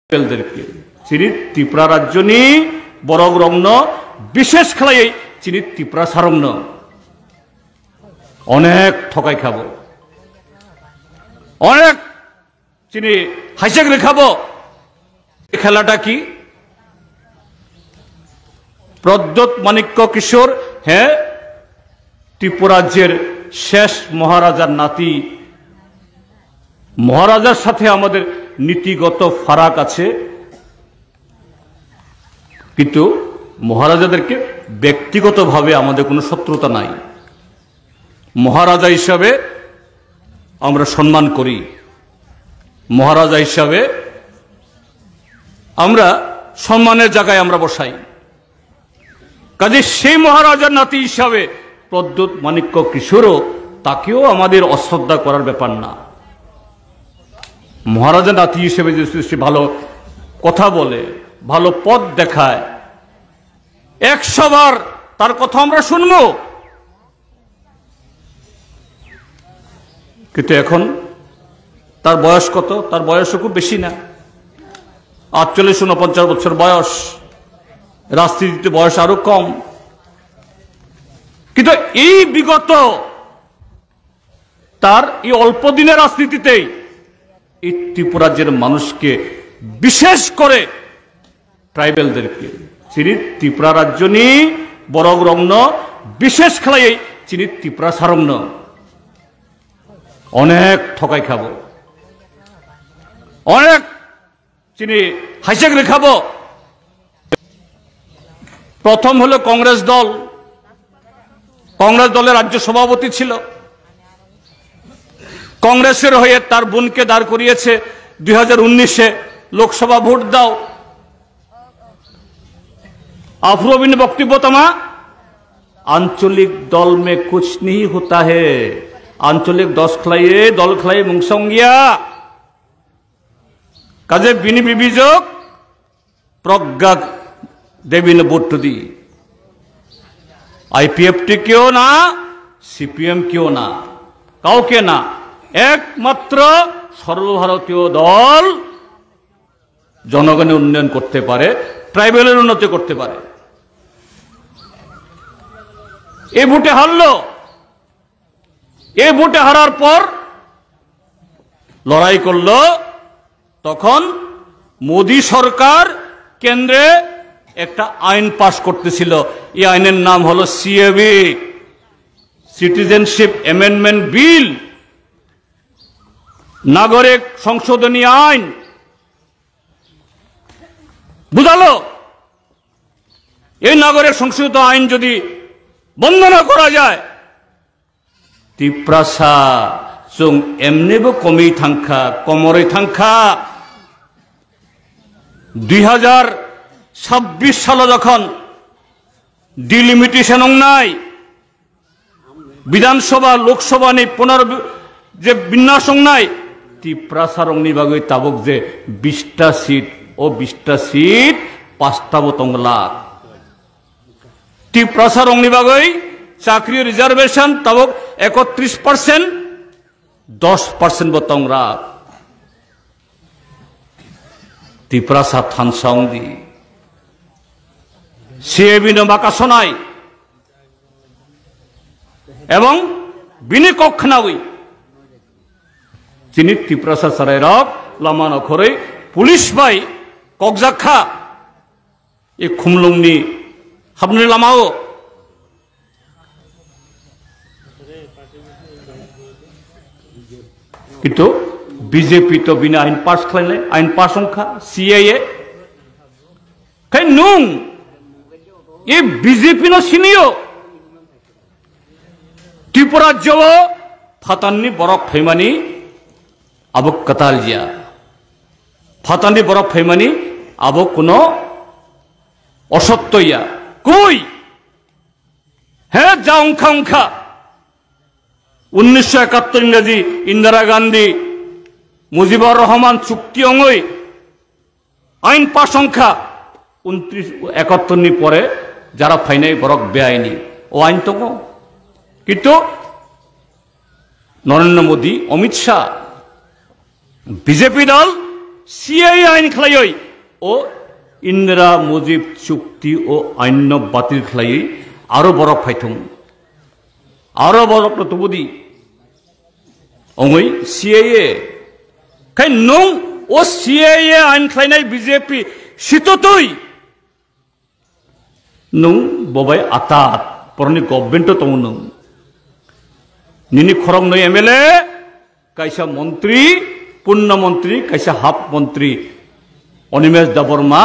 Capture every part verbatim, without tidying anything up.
Tribal derke. Chini Tripura rajyoni borok rokno, bishesh khlaiwi chini Tiprasa rokno onek thokai khabo. Onek chini hijack rwkhabo. Khelata ki? Pradyot মাণিক্য কিশোর, হ্যাঁ, ত্রিপুরাজ্যের শেষ মহারাজার নাতি। মহারাজার সাথে আমাদের নীতিগত ফারাক আছে, কিন্তু মহারাজাদেরকে ব্যক্তিগতভাবে আমাদের কোনো শত্রুতা নাই। মহারাজা হিসাবে আমরা সম্মান করি, মহারাজা হিসাবে আমরা সম্মানের জায়গায় আমরা বসাই। কাজে সেই মহারাজার নাতি হিসাবে প্রদ্যোৎ মাণিক্য কিশোরও, তাকেও আমাদের অশ্রদ্ধা করার ব্যাপার না। মহারাজার নাতি হিসেবে যদি সে ভালো কথা বলে, ভালো পথ দেখায়, একশো বার তার কথা আমরা শুনবো। কিন্তু এখন তার বয়স কত? তার বয়সও খুব বেশি না, আটচল্লিশ ঊনপঞ্চাশ বছর বয়স, রাজনীতিতে বয়স আরো কম। কিন্তু এই বিগত তার এই অল্প দিনের রাজনীতিতেই এই ত্রিপুরাজ্যের মানুষকে, বিশেষ করে ট্রাইবেলদেরকে, চিনি ত্রিপুরা রাজ্যনি বরং রংন, বিশেষ খেলাই চিনি ত্রিপুরা সারংন অনেক ঠকাই খাবো, অনেক চিনি হাইজেক রেখাবো। প্রথম হলো কংগ্রেস দল, কংগ্রেস দলের রাজ্য সভাপতি ছিল, কংগ্রেসের হয়ে তার বোনকে দাঁড় করিয়েছে দুই হাজার উনিশে লোকসভা ভোট দাও। আফরোবিন বক্তব্য তোমা, আঞ্চলিক দল মে কুছ নেই হোতা হে, আঞ্চলিক দশ খেলাইয়ে দল খেলাইয়ে মুংসংগিয়া। কাজে বিনি বিবিজক প্রজ্ঞা দেবীন ভোট দি। আইপিএফটি কেউ না, সিপিএম কেউ না, কাউকে না, একমাত্র সর্বভারতীয় দল জনগণের উন্নয়ন করতে পারে, ট্রাইবেলের উন্নতি করতে পারে। এই ভোটে হারলো, এই ভোটে হারার পর লড়াই করলো, তখন মোদী সরকার কেন্দ্রে একটা আইন পাশ করতেছিল। এই আইনের নাম হলো সিএবি, সিটিজেনশিপ অ্যামেন্ডমেন্ট বিল, নাগরিক সংশোধনী আইন। বুঝালো, এই নাগরিক সংশোধন আইন যদি বন্ধ না করা যায়, তিপ্রাসা চুং এমনিবো কমি থাংখা, কমরে থাংখা। দুই হাজার ছাব্বিশ সালো যখন ডিলিমিটেশন নাই, বিধানসভা, লোকসভা নেই, পুনর যে বিন্যাস নাই, তিপ্রাসা রংনি বাগৈ তাবক যে বিশটা সিট, ও বিশটা সিট পাঁচটা বো তংলাক। তিপ্রাসা রংনি বাগৈ চাকরি রিজার্ভেশন তাবক একত্রিশ পার্সেন্ট, দশ পার্সেন্ট বো তংলাক। তিপ্রাসা থানসাংদি CAB no makasanai. Ebong bini kok khnawi chini Tiprasa chwrairok lama nokhorwi police bai kokjak kha. E khumlungni habni lamao. Kintu B J P to bini ain pass khlainai, ain pass wngkha, C A A. Khai nwng e B J P no sinio, Tripura rajyo o phatanni borok phaimani abo kwtal ya. Phatanni borok phaimani abo kuno osotto ya. Koi? He ja wngkha wngkha. Unnisho ekattor Ingraji Indira Gandhi, Mujibur Rahman chukti wngwi ain pass wngkha, untrish ekattor ni pore jara phainai borok beaini. O ain tongo. Kintu Narendra Modi, Amit Shah, B J P dol C A A ain khlaiwi, o Indira Mujib chukti o ainno batil khlaiwi aro borok phaithung. Aro borokno tubudi. Ongwi C A A. Khai nwng o C A A ain khlainai B J P sitotwi. Nwng bobai atat, poroni government o tongo nwng. Nini khoroknwi M L A, kaisa montri, punna montri, kaisa half montri, Animesh Debbarma,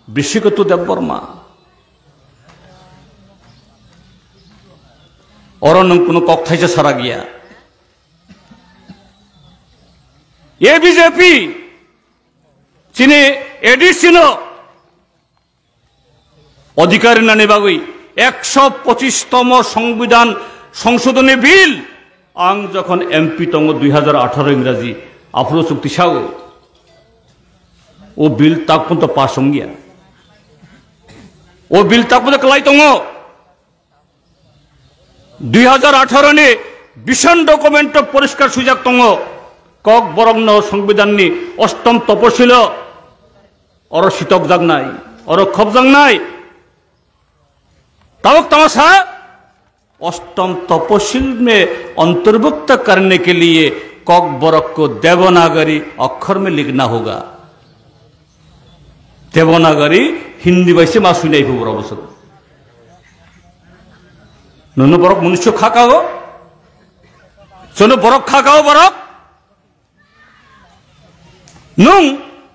Brisikotu Debbarma. Oro nwng kunu kok thaisa sara giya. A B J P, chini A D C no odhikar rinani bagwi ekso pochis tomo Songbidan Songshodhoni Bill ang jokhon M P tongo dui hajar atharo Ingraji, aphuru chukti sao, o bill tak ponto pass wngya. O bill tak ponto kwlai tongo. Dui hajar atharo ni vision document o poriskar swijak tongo, Kokborok no Songbidan ni ostom toposilo oro sitokjaknai, oro khopjaknai. Tabuk tamo sa, ostom toposil mein antarvukta karne ke liye Kokborok ko Devanagari akkhar mein likhna hoga. Devanagari Hindi bai se ma suinai phu borok bosok. Nono borok munusyo khakao. Sono borok khakao borok. Nwng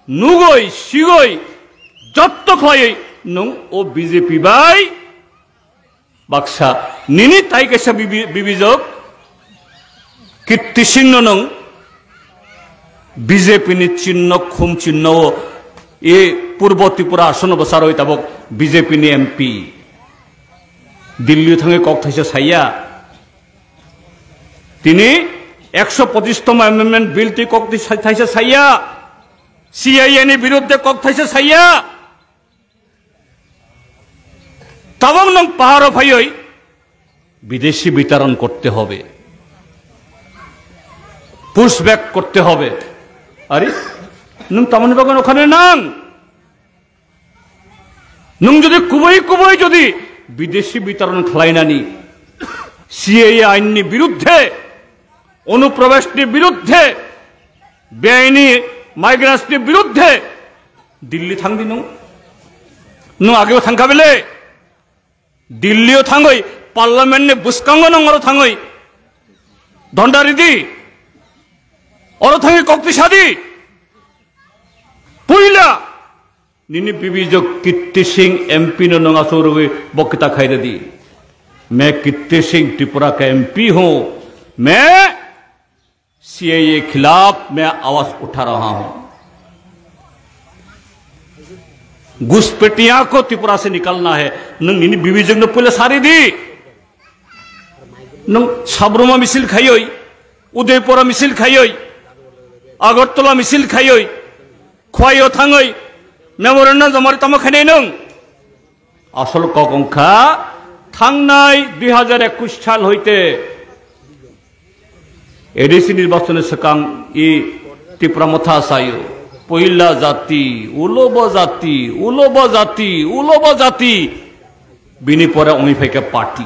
nugoi, sigoi, jotto khlaiwi nwng o B J P bai baksa nini tai kaisa bibi-, bibijok Kirti Singh no nwng B J P ni chinno, khum chinno o e Purbo Tripura asono bwcharwi tabok B J P ni M P Delhi thangwi kok thaisa saiya. Tini ekso pochis tomo amendment bill twi kok twi sai-, thaisa saiya, C A A ni biruddhe kok thaisa saiya. Tabok nwng paharo phaiwi bideshi bitaron korte hobe, pushback korte hobe. Are, nwng tamoni bagwi okhane nang? Nwng jodi kubui kubui jodi bideshi bitaron khlainani, C A A ainni biruddhe, onuprobeshni biruddhe, beaini migrants ni biruddhe Delhi thangdi nwng. Nwng ageo thangkha bele? Delhi o thangwi parliament ni bwskango nwng oro thangwi dhonda ridi. Oro thangwi kok twi sadi. Puila nini bibijok Kirti Singh M P no nwng aswk rwgwi bokita khai rwdi. मैं कीर्ति सिंह त्रिपुरा का एमपी हूं, मैं सीएए खिलाफ मैं आवाज उठा रहा हूं। घुसपैठिया को त्रिपुरा से निकालना है। Nwng nini bibijok no puila sari di. Nwng Sabruma misil khaioi, Udaipura misil khaioi, Agartala misil khaioi, Khwaio thangoi memorandum joma ri tamo khainai nwng? Asol kok wngkha, thangnai dui hajar ekush sal hoite A D C nirbachoni swkang i Tipra Motha sayo, poila jati, ulobo jati, ulobo jati, ulobo jati, bini pore wngwi phaikha party.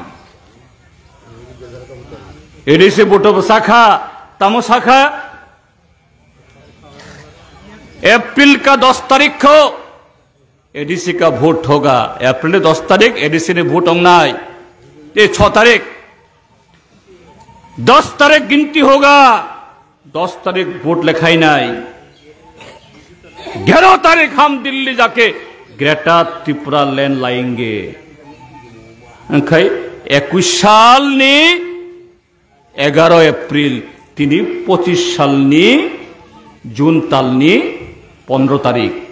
A D C vote bo sakha, tamo sakha, April ka dos tarikh kho A D C ka vote hoga, April ni dos tarik A D C ni vote ong nai. Te chho tarik, dos tarik ginti hoga, dos tarik vote lekhai nai. Gyaro tarik hum Delhi jake Greater Tripura land layenge. Angkhai ekush sal ni egaro April, tini pochis salni June talni pondro tarik.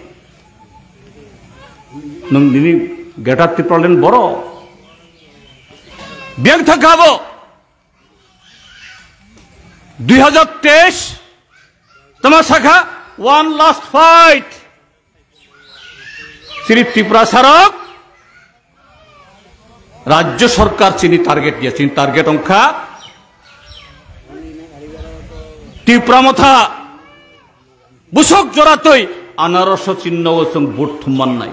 Nwng nini Greater Tipraland boro. Biyang thangkha bo. Dui hajar teis, tama sakha, one last fight. Chini Tripura sarok Rajya Sarkar chini target ya, chini target ongkha Tipra Motha Busok jora twi anaroso chinno o chwng vote thum mannai.